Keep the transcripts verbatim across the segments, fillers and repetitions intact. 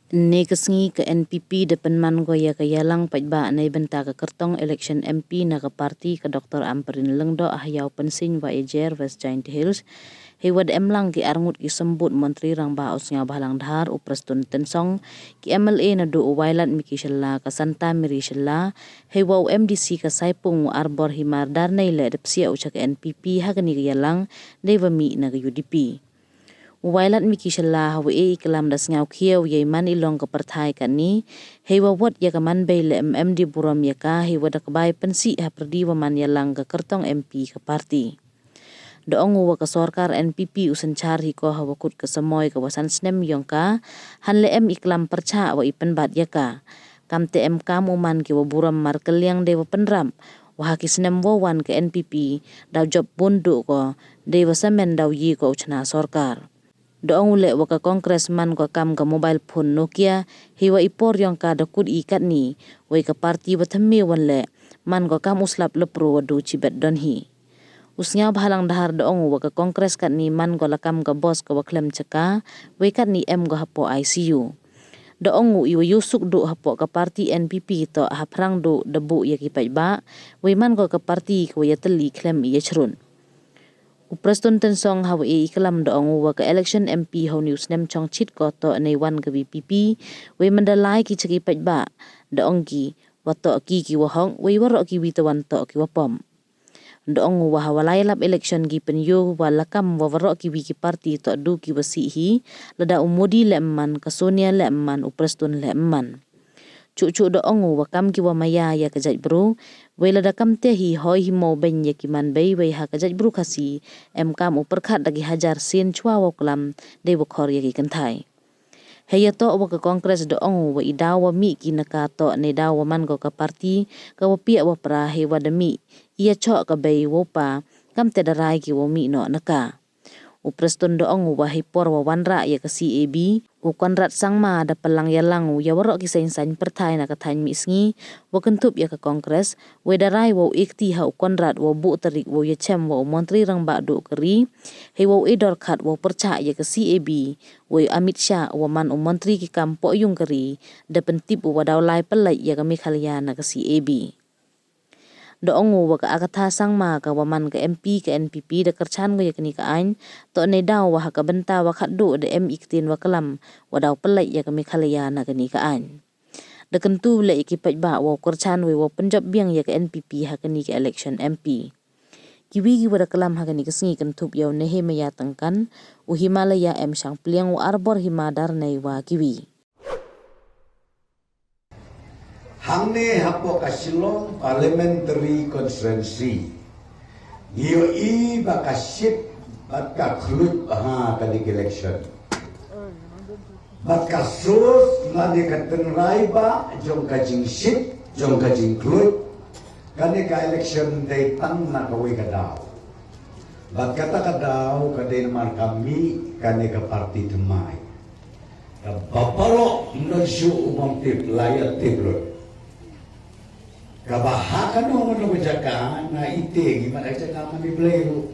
Ynne ka sngi ka N P P da pynman ko ïa ka ïalang paidbah na bynta ka kyrtong election M P na ka party ka Doctor Ampareen Lyngdoh ha Ïawpynsieñ Wahiajer, West Jaintia Hills. Hei wa da em lang ki arngut ki symbud Montri Rangbah u Sniawbhalang Dhar, u Prestone Tynsong, ki M L A naduh u Wailadmiki Shylla, ka Santa Mary Shylla, hei wa u M D C ka Saipung u Arbor Hima Darnei leh da psiah u sha ka N P P ha kane ka ïalang, dei wa mih na ka U D P. U Wailadmiki Shylla ha wa e i klam da sniawkhia u ïa i man i long ka pyrthai katne, hei wa wot ïa ka man bei leh em em di burom ïa ka, hei wa da ka bai pynsih ha pyrdi wa man ïalang ka kyrtong M P ka party. Da ong u wa ka sorkar N P P u synshar hi ko ha wa kut ka samoi ka wa san snem yong ka, hanleh em i klam pyrshah wa i pynbat ïa ka. Kamte em kam u man ki wa burom markylliang dei wa pynrap, wa ha ki snem wa wan ka N P P, daw jop bun duh ko, dei wa samen daw yi ko u chna sorkar. Da ong u leh wa ka Congress man ko kam ka mobile phone Nokia, hi wa i por yong ka da kut i katni, wei ka party wa thymme wan leh, man ko kam u slap lepro wa du chibet don hi. U Sniawbhalang Dhar da ong u wa ka Congress katni man ko la kam ka boss ka wa khlem chaka, wei katni em ko hapoh I C U. Da ong u i wa yu suk duh hapoh ka party N P P to ha phrang duh da buh ïa ki paidbah, wei man ko ka party ka wa ïa tylli khlem ïa chrun. U Prestone Tynsong ha wa e i klam da ong u wa ka election M P ha u ni u snem chong chit ko to nei wan ka V P P, wei man da lai ki chaki paidbah, da ong ki, wa to ki ki wa hok, wei waroh ki wi tawan to ki wa pom. Da ong u wa ha wa lai lap election ki pynyu wa la kam wa waroh ki wi ki party to du ki wa sih hi, lada u Modi leh em man, ka Sonia leh em man, u Prestone leh em man. Chuh chuh da ong u wa kam ki wa maya ïa ka jait bru, wei lada kamte hi hoi hi mo beiñ ïa ki man bei wei ha ka jait bru Khasi, em kam u pyrkhat da ki hajar sien chwa wa u klam, dei wa khor ïa ki kynthai. Hei ïa to wa ka Congress da ong u wa i daw wa mih ki na ka to ne daw wa man ko ka party, ka wa piah wa pra hei wa da mih, i ïa choh ka bei wa u pa, kamte da rai ki wa mih noh na ka. U Prestone da ong u wa hei por wa wanrah ïa ka C A B, u Conrad Sangma da pynlang ïalang u ïa waroh ki seng saiñ pyrthai na ka thaiñ Mihngi, wa kynthup ïa ka Congress, wei da rai wa u ekti ha u Conrad wa buh tarik wa u ïa chem wa u Montri Rangbah duh ka ri, hei wa u e dor khat wa u pyrchah ïa ka C A B, wei u Amit Shah wa man u Montri ki kam poh yung ka ri, da pyntip u wa daw lai pynlait ïa ka Meghalaya na ka C A B. Da ong u wa ka Agatha Sangma ka wa man ka M P ka N P P da kyrchan ko ïa kani ka aiñ, to ne daw wa ha ka bynta wa khatduh da em i ktien wa klam, wa daw pynlait ïa ka Meghalaya na kani ka aiñ. Da kyntu leh ïa ki paidbah wa u kyrchan wei wa u pynjop biang ïa ka N P P ha kani ka election M P. Kiwi ki wa da klam ha kani ka sngi kynthup ïa u Nehemiah Tyngkan, u Himalaya M Shangpliang, u Arbor Hima Darnei wa kiwi. Hangne hapoh ka Shillong Parliamentary Constituency, ngi ïohi ba ka shit bad ka khluit bha ha kane ka election. Bad ka source lane ka tynrai ba jong ka jingshit, jong ka jingkhluit, kane ka election dei tang na kawei ka daw. Bad kata ka daw ka dei namar ka mih kane ka party thymmai. Kaba baroh ym don shuh u bym tip, la ïa tip lut. Kaba ha kano kano ka jaka nga ite ngi mad ha jaka mane Blei ruh.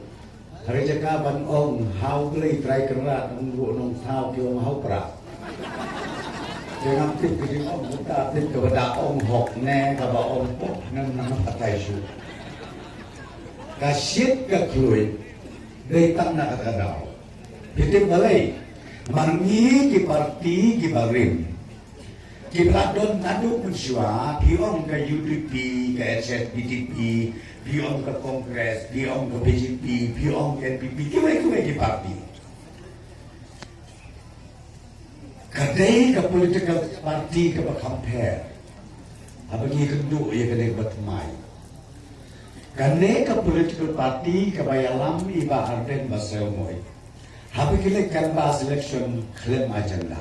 Ha ka jaka ban ong ha U Blei Trai Kynrad, ong ruh Nongthaw ki ong ha u Prah. Te ngam tip ka jingong, mynta tip kaba da ong hok ne kaba ong pok ne mynta ngam batai shuh. Ka shit ka khluit dei tang na kata ka daw. Phi tip balei? Namar ngi ki party kiba rim, kiba la don naduh mynshuwa, phi ong ka U D P, ka H S P D P, phi ong ka Congress, phi ong ka B J P, phi ong ka N P P, kiwei kiwei ki party. Ka dei ka political party kaba compare. Haba ngi kynduh ïa kane kaba thymmai. Kane ka political party kaba ïalam i Bah Ardent Basaiawmoit, haba ki leit canvass election khlem agenda.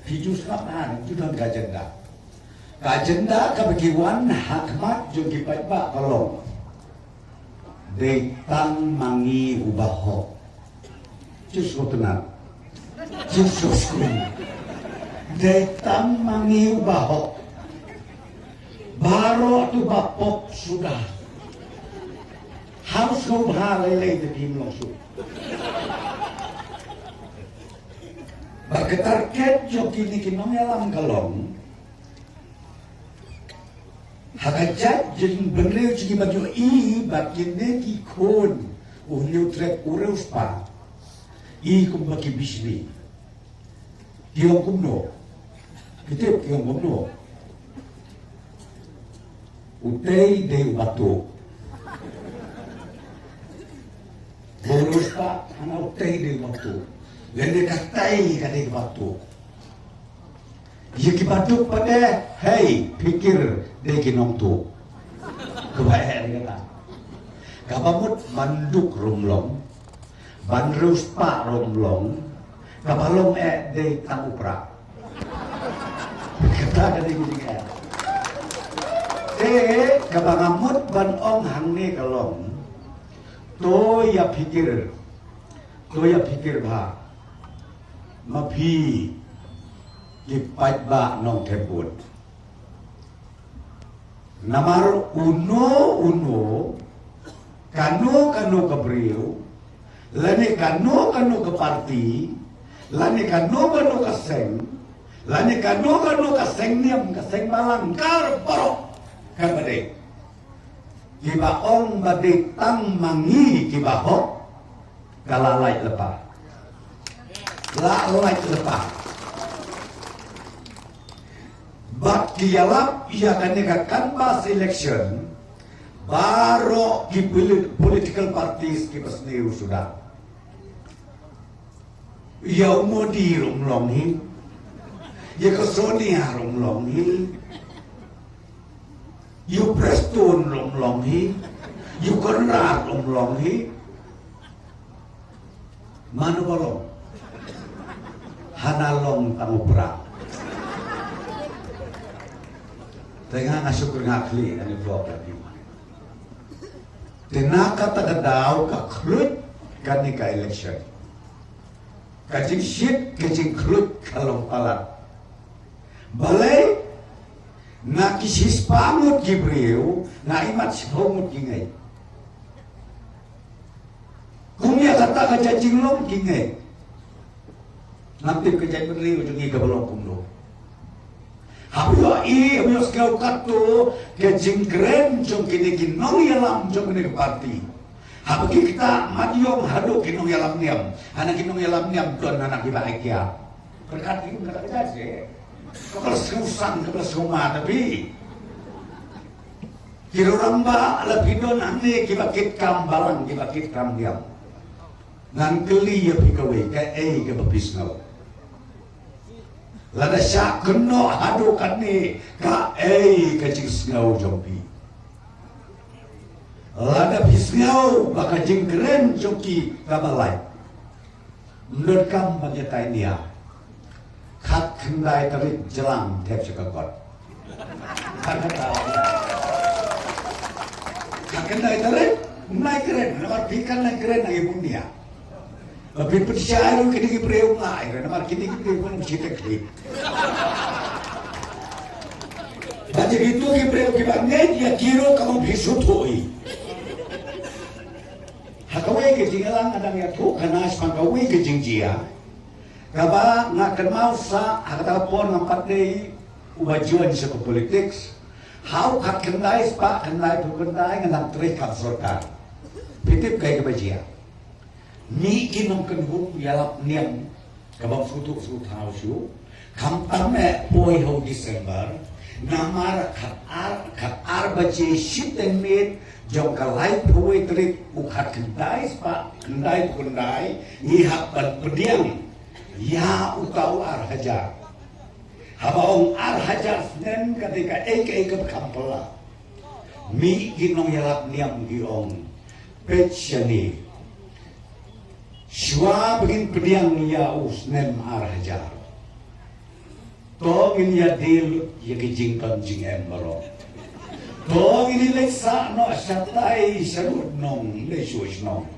Phi ju sngap, ha, ju don ka agenda. Ka agenda kaba ki wan ha khmat jong ki paidbah ka long: Dei tang ma ngi uba hok. Ju sngewtynnat. Ju sngewskhem. Dei tang ma ngi uba hok. Baroh tu ba pop suda. Haus ko bha lei lei te phim long suk. Ba ka target jong kine ki nongïalam ka long ha ka jait jingbynriew jong ki ban ïohi ba kine ki khun u Hynñiewtrep u Riewspah i kumba ki bishni. Ki ong kumno? Ki tip ki ong kumno? Utei dei u Batu. Ba u Riewspah hana utei dei u Batu. Lane katei ka dei u Batu. Ïa ki baduk pat de, hei, phikir dei ki nongtuh. Kaba eh dei kata. Kaba mut ban duk ruh ym long, ban riewspah ruh ym long, kaba long eh dei tang u prah. Kata ka dei ki jingeh. Te kaba nga mut ban ong hangne ka long, to ïa phikir, to ïa phikir bha. Ma phi ki paidbah nongthep vote. Namar uno uno, kano kano ka briew, lane kano kano ka parti, lane kano kano ka seng, lane kano kano ka seng niam, ka seng balang, kaba baroh, kaba dei. Kiba ong ba dei tang ma ngi kiba hok, ka la lait lypa. La lait lypa. Bad ki ïalap ïa kane ka canvass election, baroh ki polit-, political parties kiba sniew suda. Ïa u Modi ruh ym long hi. Ïa ka Sonia ruh ym long hi. Ïa u Prestone ruh ym long hi. Ïa u Conrad ruh ym long hi. Mano ba long? Hana long tang u prah. Te nga nga suk nga khlieh ani vlog ani. Te na kata ka daw ka khluit kane ka election. Ka jingshit ka jingkhluit ka long palat. Balei? Na ki shispah ngut ki briew, na imat shiphew ngut ki ngeit. Kum ïa kata ka jait jinglong ki ngeit. Ngam tip ka jaitbynriew jong ngi kaba long kumno. Haba ïohi, haba ïohsngew katto ka jingkren jong kine ki nongïalam jong kine ki parti. Haba ki ktah mat ïong haduh ki nongïalam niam. Hana ki nongïalam niam don hana kiba ai kiad. Pyrkhat ïa kata ka jait seh. Kaba la sngewsang, kaba la sngewma tapi. Ki rangbah la phi don hangne kiba kit kam balang, kiba kit kam niam. Ngan kylli ïa phi kawei, kaei kaba phi sngew? Lada shah kynnoh haduh katne, kaei ka jingsngew jong phi? Lada phi sngew ba ka jingkren jong ki kaba lait, ym donkam ban ïatai nia. Khatkhyndai tarik jlang thep sha ka kot. Khatkhyndai tarik, ym lai kren, namar phi kan lai kren na i bun nia. Ba phi pynshai ruh kine ki briew ym lai kren, namar kine ki briew ym shiteng khlieh. Ba ïa kito ki briew kiba ngeit ïa ki ruh ka ong phi sngewthuh hi. Ha kawei ka jingïalang nga dang ïathuhkhana shaphang kawei ka jingjia kaba nga kynmaw sah ha kata ka por ngam pat dei uba join sha ka politics. Ha u khatkhyndai spah khyndaiphew khyndai nga dang trei kam sorkar. Phi tip kaei kaba jia? Mih ki nongkynhun ïalap niam kaba sngewthuh sngewthaw shuh. Khamtam eh poi ha u December, namar khatar, khatar baje shiteng miet jong ka laiphew wei tarik u khatkhyndai spah khyndaiphew khyndai, ngi hap ban pdiang ïa uta u ar hajar. Haba ong ar hajar snem ka dei kaei kaei kaba kham phylla. Mih ki nongïalap niam ki ong, peit shane. Shuwa ba ngin pdiang ïa u snem ar hajar, to ngin ïadie lut ïa ki jingdon jingem baroh. To ngin ïaleit sah noh shatai sha Nongdei shuh shnong.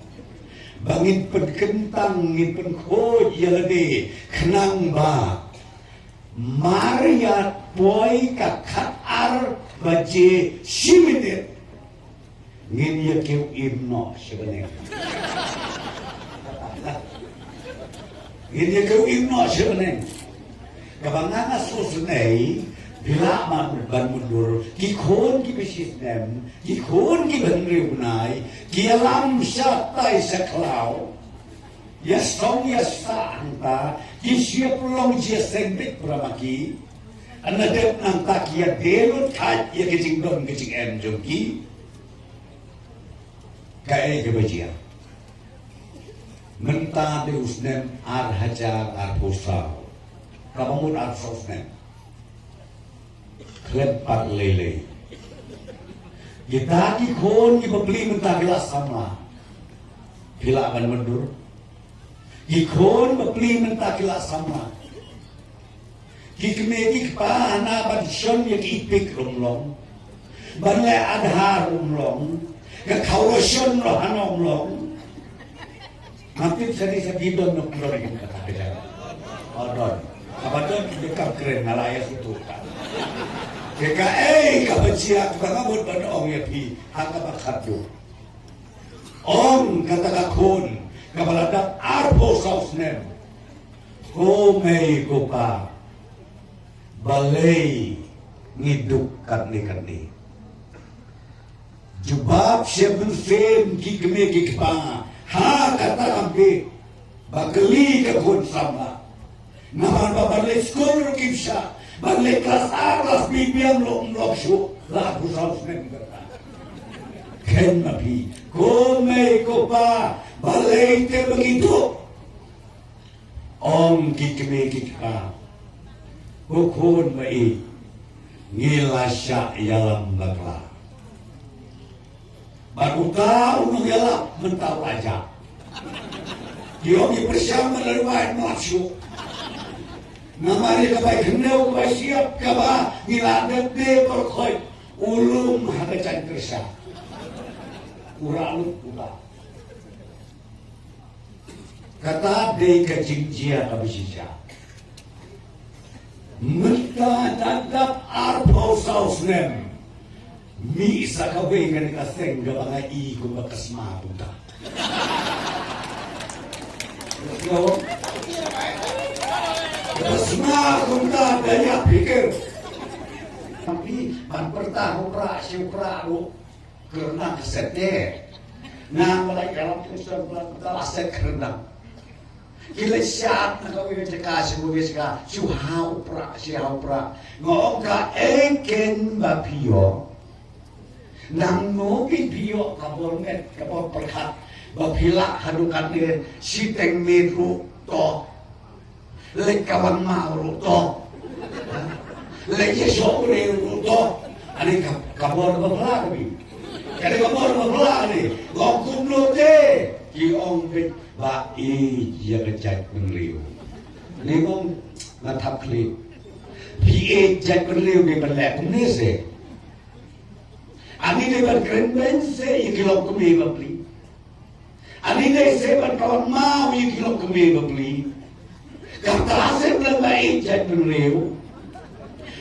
Ba ngin pynkyntang, ngin pynkhuid ïa lade khnang ba mar ïa poi ka khatar baje shi minit, ngin ïa kiew im noh sha bneng. Ngin ïa kiew im noh sha bneng. Kaba nga nga sngewsynei, phi lah ban, ban mundur, ki khun kiba shisnem, ki khun kiba hynriew bnai, ki ïalam shatai sha khlaw. Ïa song ïa sah hangta, ki shu ïa pynlong jingïaseng beit para ma ki. Hynda dep nangta ki ïa dei lut khat ïa ka jingdon ka jingem jong ki. Kaei kaba jia? Mynta dei u snem ar hajar arphew saw. Kaba mut arphew saw snem. Khlem pat lei lei. Kita ki khun kiba pli mynta ki la samla. Phi lah ban mundur. Ki khun ba pli mynta ki la samla. Ki kmie ki kpa hana ban shon ïa ki epek ruh ym long. Ban leh Aadhaar ruh ym long. Ka khawra shon ruh hana ym long. Ngam tip sa dei sa phi don ne ym don kum kata ka jaka. Oh, don. Haba don ki kam kren nga la ïa sngewthuh ka. Te kaei kaba jia kaba nga mut ban ong ïa phi ha kaba khatduh. Ong kata ka khun kaba la dap arphew saw snem. Ko mei ko pa, balei ngi duk katne katne? Jubab sha mynsiem ki kmie ki kpa ha kata ka bynta ba kylli ka khun samla. Namar ba ban leit skul ruh kim shah, ban leit klas ar klas B biang ruh ym lok shuh, la arphew saw snem kata. Khein ma phi, ko mei ko pa, balei te ba ngi duk? Ong ki kmie ki kpa, ko khun ba ïeit, ngi la shah ïalam bakla. Bad uta u nongïalap mynta u la jah. Ki ong ki pyrshang ban leit wai ym lap shuh. Namar ïa ka bai khyndew ka bai shyiap kaba ngi la dep de pyrkhat, u lum ha ka jaiñ kyrshan. U rah lut uta. Kata dei ka jingjia kaba shisha. Mynta da dap arphew saw snem, mih sa kawei kane ka seng kaba nga i kumba ka sma kumta. Ka sma kumta da ïa pyrkhat. Tapi ban pyrta u prah shi u prah ruh. Kyrnang ka set te. Nang ba la ïalam tu shuwa ba la set kyrnang. Ki la shad na kawei ka jaka sha kawei ka jaka, shu ha u prah, shu ha u prah. Nga ong kaei kein ba phi ïoh? Nangno kein phi ïoh ka bor met, ka bor pyrkhat ba phi lah haduh katne shiteng miet ruh to. Leit ka wan maw ruh to. Leit ïa shoh briew ruh to. Ani ka, ka bor ba phylla ka bi. Kane ka bor ba phylla ani. Long kumno te. Ki ong beit ba ïeit ïa ka jaitbynriew. Ni ong nga thap khlieh. Phi ïeit jaitbynriew, phi ban leh kumne se. Ani dei ban kren beiñ se ïa ki longkmie ba pli. Ani dei se ban kawang maw ïa ki longkmie ba pli. Kata se ban ba ïeit jaitbynriew.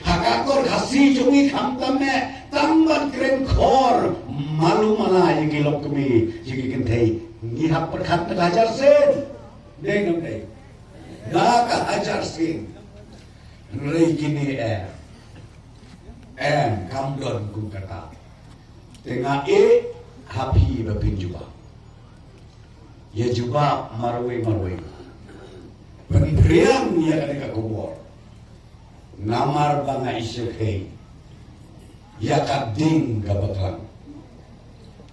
Ha ka kor Khasi jong ngi khamtam eh tang ban kren khor malu mala ïa ki longkmie ïa ki kynthei. Ngi hap pyrkhat na ka hajar sien. Dei ne ym dei? Na ka hajar sien. Hynrei kine em. Em, kam don kum kata. Te nga ïeh ha phi ba phin jubab. Ïa jubab marwei marwei. Pynphriang ïa kane ka khubor. Namar ba nga i sngewkheiñ ïa ka ding kaba klang.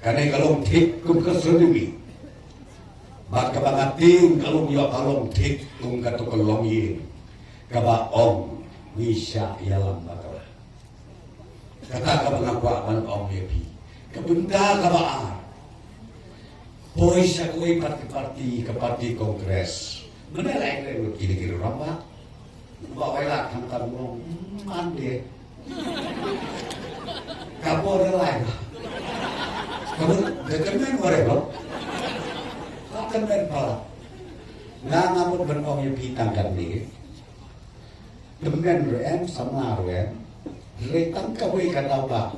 Kane ka long thik kum ka tsunami. Bad kaba nga tieng ka long ïoh ka long thik kum kato ka longïing kaba ong ngi shah ïalam bakla. Kata kaba nga kwah ban ong ïa phi. Ka bynta kaba ar. Poi sha kawei pat ka parti, ka parti Congress. Mynta la ïa kren lut kine ki rangbah. Ba wai la kham kham long. Mande. Ka por da lai. Ka por da kynmen ware lo. Ka kynmen pala. Nga nga mut ban ong ïa phi tang katne. Tymmen ruh em, samla ruh em. Hynrei tang kawei ka daw ba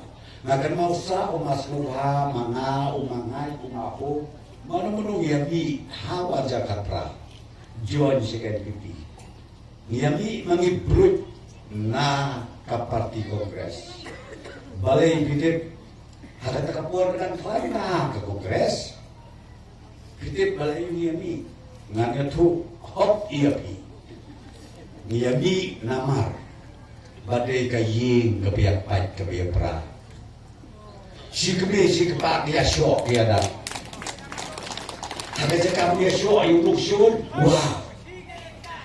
nga kynmaw sa u ma sngewbha, ma nga, u ma ngai, u ma ho. Mano mano ïa mih ha u hajar khatphra. Join second N P P. Ngi ïa mih ma ngi brut na ka party Congress. Balei phi tip? Ha kata ka por dang khlaiñ na ka Congress. Phi tip balei ngi ïa mih? Ngan ïathuh hok ïa phi. Ngi ïa mih namar ba dei ka ïing kaba ïa pait kaba ïa pra. Shi kmie shi kpa ki ïa shoh ki ïa dap. Ha ka jaka ba ïa shoh ïa u duk shun. Wah.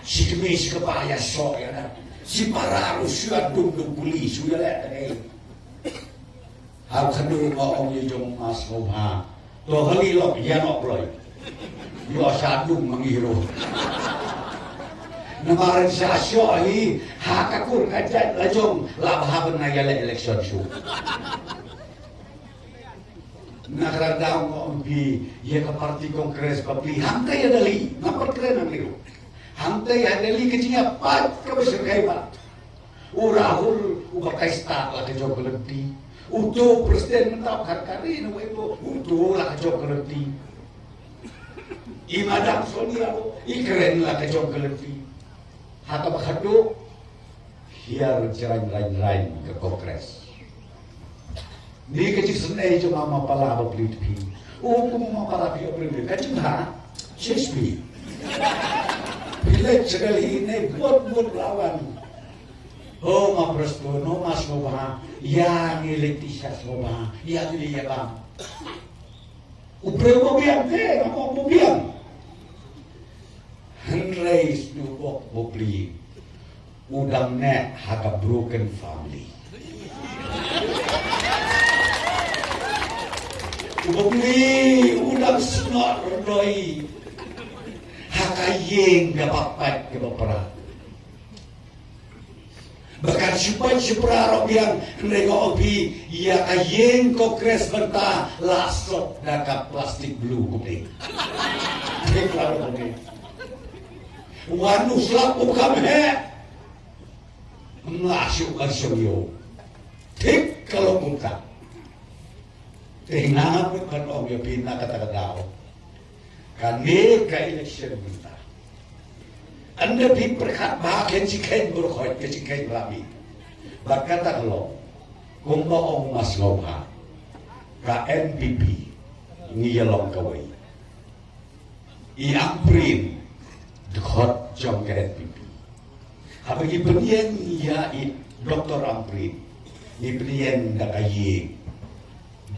Shi kmie shi kpa ïa shoh ïa dap. Shi para ruh shu ïa dum dum kuli shu ïa leh ka dei. Ha ka dum nga ong ïa jong mas ngau ha. To hali lok ïa nok loi. Ïoh sha dum ma ngi ruh. Namar sha shoh hi ha ka kur ka jait la jong la ba ha ban nga ïa leh election shu. Na ka daw nga ong phi ïa ka party Congress ba phi hangta ïa Delhi, nga pat kren hangne ruh. Hangta ïa Delhi ka jingïapait kaba shyrkhei ba. U Rahul uba kai stad la ka jong ka lynti. Uto president mynta ka kari na Weibo, uto la ka jong ka lynti. I Madam Sonia ruh i kren la ka jong ka lynti. Ha kaba khadduh hiar jraiñ raiñ raiñ ka Congress. Ni ka jingïaseng jong ma Mapala ba pli phi. U kum Mapala phi o pli ka jingha. Shakespeare. Phi leit sha Delhi ne bun bun lawan. O ma Presto, no ma sngewbha. Ïa ngi leit ti sha sngewbha. Ïa ngi ïa bam. U briew ba biang te, nga ong ba biang. Hynrei snu bok ba pli. U dang neh ha ka broken family. U ba pli u dang snoh roi ha ka ïing kaba pait kaba pra. Ba kan shu pait shu pra ruh biang, hynrei nga ong phi ïa ka ïing Congress mynta la sop da ka plastic blue kumne. Thik la kumne. Wan u slap u kham heh. Nga shu kan shu ïoh. Thik ka long kumta. Te nga nga put ban ong ïa phi na kata ka daw. Kane ka election mynta. Ynda phi pyrkhat ba ka jingkheiñ baroh khoit ka jingkheiñ lami. Bad kata ka long. Kumba ong ma sngewbha. Ka N P P. Ngi ïa long kawei. I Ampareen, dkhot jong ka N P P. Haba ngi pynïeng ïa i Doktor Ampareen, ngi pynïeng da ka ïing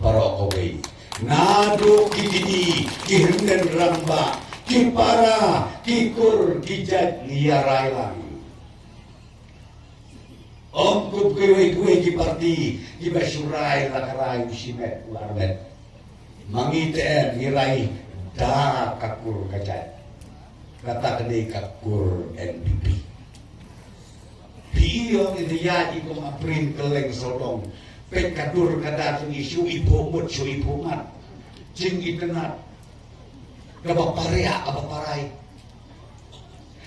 baroh kawei. Naduh ki kñi, ki hynmen rangbah, ki para, ki kur, ki jait ngi ïa rai lang. Ym kum kiwei kiwei ki parti kiba shu rai la ka rai u shimet u armet. Ma ngi te em ngi rai da ka kur ka jait. Kata ka dei ka kur N P P. Phi ïoh ngi te ïaid i kum Ampareen kylleng sawdong. Peit ka dur ka dar jong i shu i phuh mut shu i phuh mat. Jingitynnad. Kaba pariah kaba parai.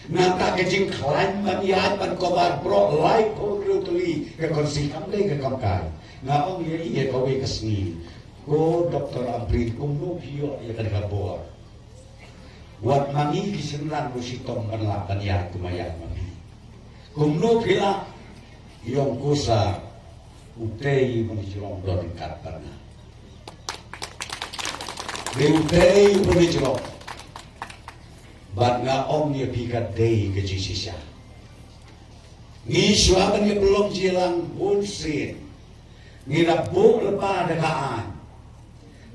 Nangta ka jingkhlaiñ ban ïaid ban kobar baroh laiphew hynriew tylli ka constituency kam dei ka kam kai. Nga ong ïa i ïa kawei ka sngi. Ko Doktor Ampareen kumno phi ïoh ïa kane ka bor. Wat ma ngi ki shynrang ruh shitom ban lah ban ïaid kumba ïaid ma phi. Kumno phi lah. Ïong ko sa utei ban jrong don kat ban nga. Dei utei ban jrong. Bad nga ong ïa phi ka dei ka jingshisha. Ngi shuwa ban ïa pynlong jingïalang bun sien. Ngi la buh lypa da ka aiñ.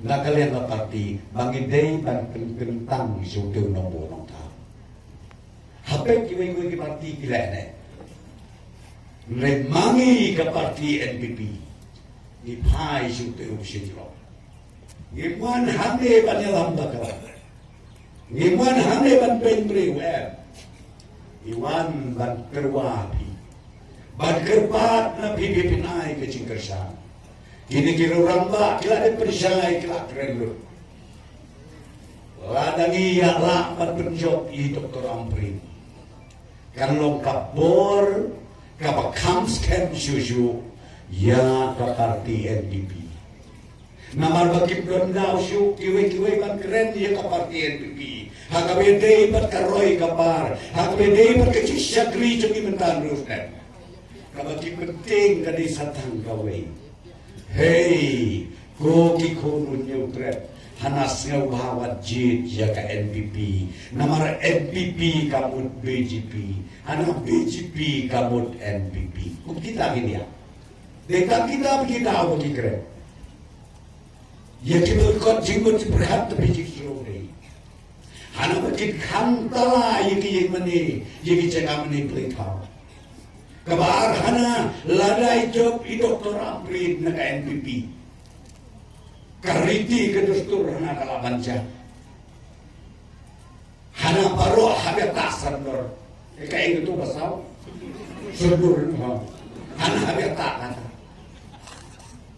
Na ka liang ka parti ba ngi dei ban pynkyntang sha utei u nongbuh nongthaw. Hapdeng kiwei kiwei ki parti ki leh ne. Hynrei ma ngi ka parti N P P. Ngi phai sha utei u seng jrong. Ngim wan hangne ban ïalam bakla. Ngim wan hangne ban pynbriew em. Ngi wan ban tyrwa phi. Ban kyrpad na phi phi phin ai ka jingkyrshan. Kine ki riew rangbah ki la dep pynshai ki la kren lut. Lada ngi ïa lah ban pynjop i Doktor Ampareen. Kan long ka bor kaba kham skhem shuh shuh ïa ka parti N P P. Namar ba kim don daw shuh kiwei kiwei ban kren ïa ka parti N P P. Ha kaba ïadei bad ka roi ka par, ha kaba ïadei bad ka jingshakri jong ngi mynta ruh, kaba ki pyntieng ka dei sa tang kawei. Hei, ko ki khun u Hynñiewtrep, hana sngewbha wat jied ïa ka N P P. Namar N P P ka mut B J P, hana B J P ka mut N P P. Kum kita ki nia. Dei tang kita ba ki daw ba ki kren. Ïa ki ba kot jingmut jingpyrkhat te phi jingsngew dei. Hana ba kin khang tala ïa ki ïing mane, ïa ki jaka mane blei thaw. Kaba ar hana, lada i jop i Doktor Ampareen na ka N P P, ka riti ka dustur hana ka la ban jah. Hana baroh haba ïa ta sandor. Eh, ka eng tu ba saw? Sandor, ha. Hana haba ïa ta kata.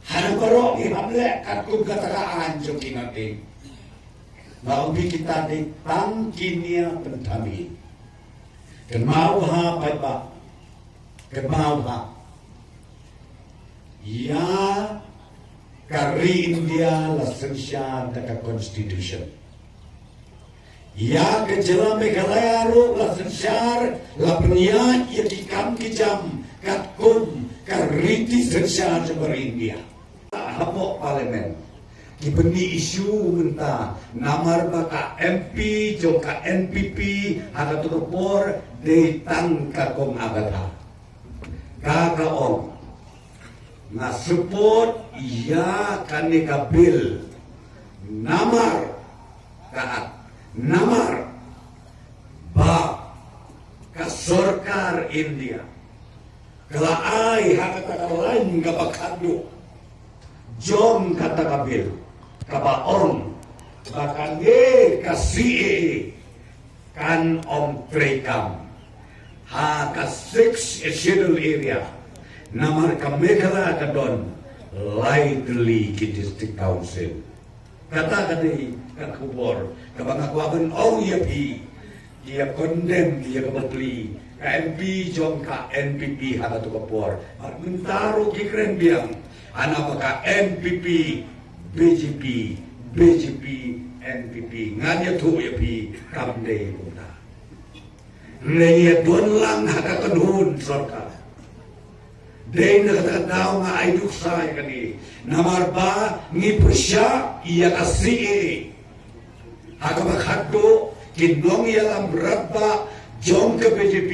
Hana baroh ngi hap leh katkum kata ka aiñ jong ki, nga tip. Nga ong ïa phi, kita dei tang ki nia pynthame. Kynmaw ha paidbah. Kynmaw ha. Ïa ka ri India la synshar da ka constitution. Ïa ka jylla Meghalaya ruh la synshar, la pynïaid ïa ki kam ki jam katkum ka riti synshar jong ka ri India. Hapoh Parliament ki pynmih issue mynta namar ba ka M P jong ka N P P ha katu ka por dei tang ka Kong Agatha. Ka ka ong, nga support ïa kane ka bill namar ka, namar ba ka sorkar India ka la ai ha kata ka lain kaba khatduh jong kata ka bill, kaba ong ba kane ka C A A kan ym treikam ha ka Sixth Schedule area, namar ka Meghalaya ka don lai tylli ki District Council. Kata ka dei ka khubor kaba nga kwah ban ong ïa phi. Ki ïa condemn ïa kaba plie ka M P jong ka N P P ha katu ka por. Bad mynta ruh ki kren biang, hana ba ka N P P, B J P, B J P, N P P. Ngan ïathuh ïa phi, kam dei kumta. Hynrei ïa don lang ha ka kynhun sorkar. Dei na kata ka daw nga ai nuksa ïa kane, namar ba ngi pyrshah ïa ka C A A. Ha kaba khatduh ki nongïalam rangbah jong ka B J P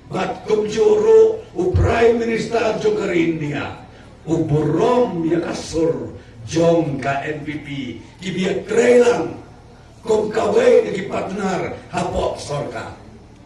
bad kumjuh ruh u Prime Minister jong ka ri India u burom ïa ka sur jong ka N P P, kiba ïatrei lang kum kawei na ki partner hapoh sorkar.